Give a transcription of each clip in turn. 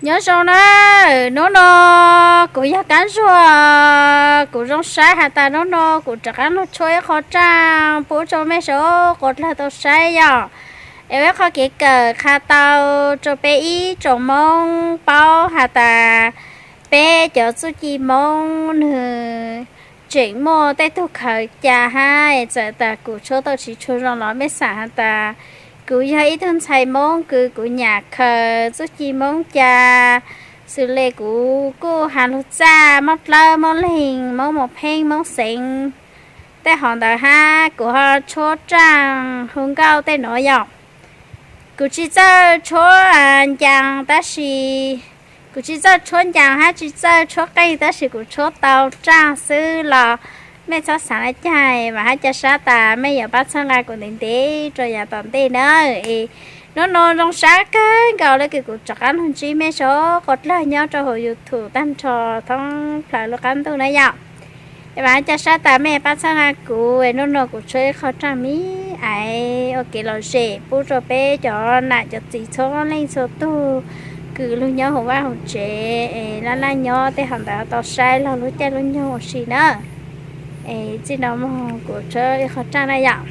Nyob zoo na, hnub no kuv yog Kab Ntsuag, kuv zoo saib has tas hnub no kuv rov qab los tshuab ib qho raj pub rau mej sawv daws tau saib yom. Es ua ib qho kev kawm qha tau rau peb ib tsoom Moob paub has tas peb cov txuj ci Moob nwg tseem muaj tej tug khaws cas hab. Txawm tas kuv tshuab tau tsis tshua zoo los mej xaam has tas kuv yog ib tug ntxhais Moob kws kuv nyam khaws txuj ci Moob cas. Xws le kuv kuj has lug txaj Moob Dlawb, Moob Leeg, Moob Moos Pheeb, Moob Xeev, tej hov ntawd hab kuv ho tshuab raj hu nkauj tej nuav yom. Kuv tsis txawj tshuab ncaas tab sis, kuv tsis txawj tshuab ncaas hab tsis txawj tshuab qeej tab sis kuv tshuab tau raj xwb los mej txhob xaav le caag, vaam hab ca sab tas mej yuav pab txhawb nqa kuv ntev ntev rua yav tom ntej na. Es hnub no zoo sab kawg nkaus le kws kuv rov qab lug ntsib mej sawv daws dlawg nyob rau hauv YouTube taag nrho thoob plawg lub qab ntuj na yom. Es vaam hab ca sab tas mej pab txhawb nqa kuv, es hnub no kuv tshuab ib qho raj me me ua kev lom zem pub rau peb cov nam cov txiv txhua leej txhua tug kws lug nyob huv vaj huv tsev, es laj laj nyob tej hov ntawd tau saib lug lub caij lub nyoog ua si na. Es txij no moog kuv tshuab ib qho raj na yom.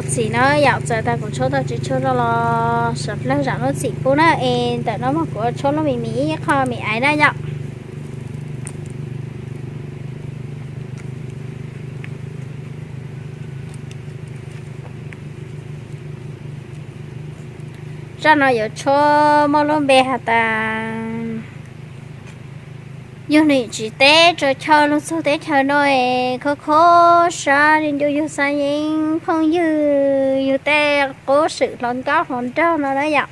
Txim no yom, txawm tas kuv tshuab tau tsis tshuab rau los sawv daws zam lub txim pub na, es ntawm no mas kuv tshuab lub me me ib qho me aiv na yom. Zaj no yuav tshuab muaj lub npe has tas yug nim tsis teb rau chaw luag txug teb chaws no es khov kho sab li ncu yug xav yeeb phooj ywg yug tej qub swm hluas nkauj hluas nraug no na yom.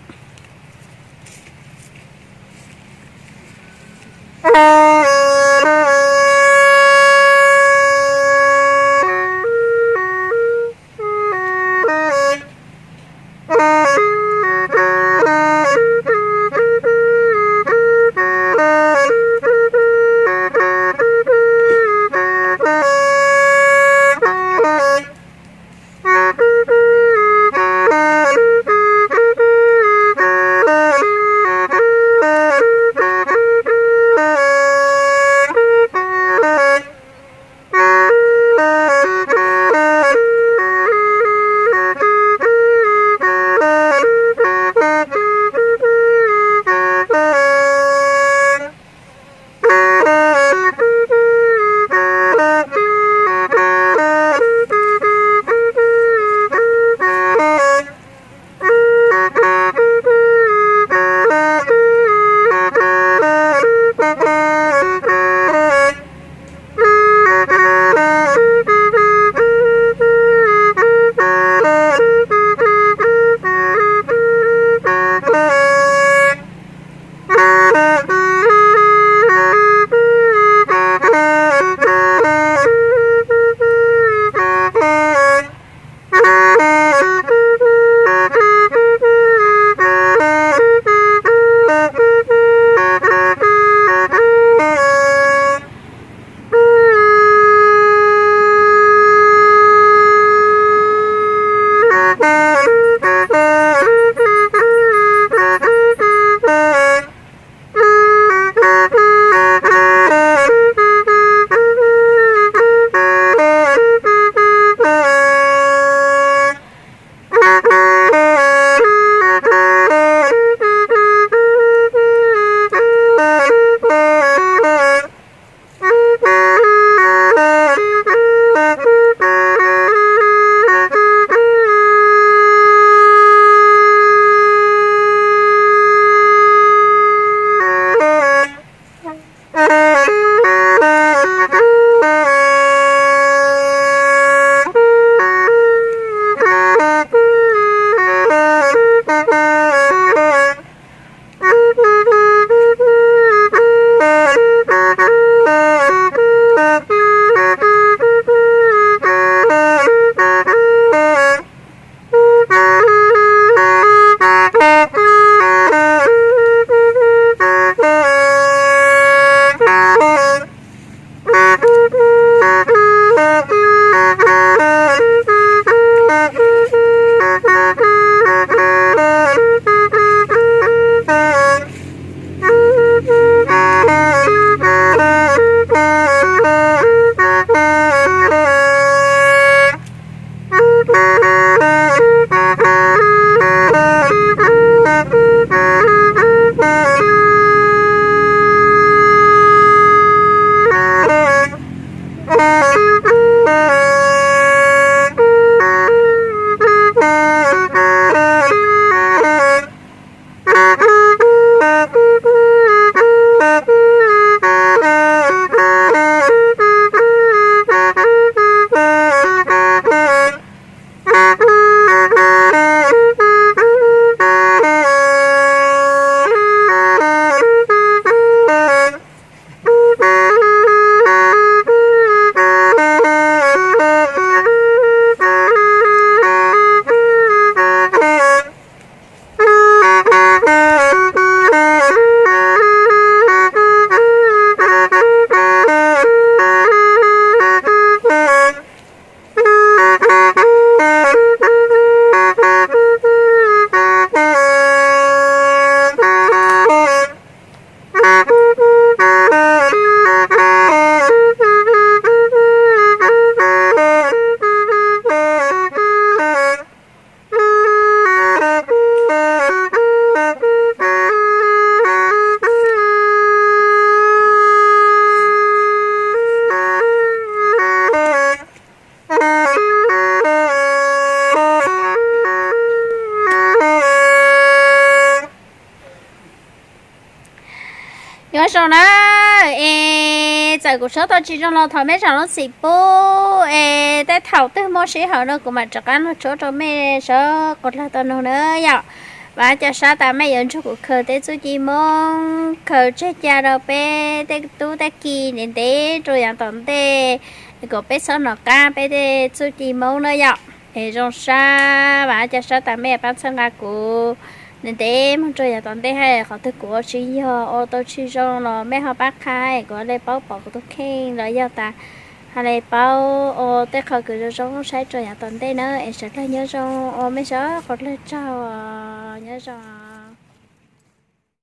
Zoo na, es txawm kuv tshuab tau tsis zoo los thov mej zam lub txim pub, es tej thaum twg muaj sij hawm no kuv mam rov qab los tshuab rau mej sawv qhov dlawg tau noog na yom. Vam cov sab tas mej yuav nrog kuv khaws tej txuj ci Moob, khaws tseg ca rau peb tej tub tej ki ntev ntev rau yav tom ntej, kom peb txhob nov qab peb tej txuj ci Moob na yom. Es zoo sab, vam cov sab tas mej pab txhawb nqa kuv ntev ntev mus rau yav tom ntej, hais qhov twg kuv ua tsis yog, ua tau tsis zoo los mej ho pab qha, kuv ho le paub pom kuv tus kheej los yog tas ho le paub ua tej qhov kws zoo zoo saib rau yav tom ntej na. Es sawv dlawg nyob zoo, ua mej sawv qhov dlawg tsaug, nyob zoo.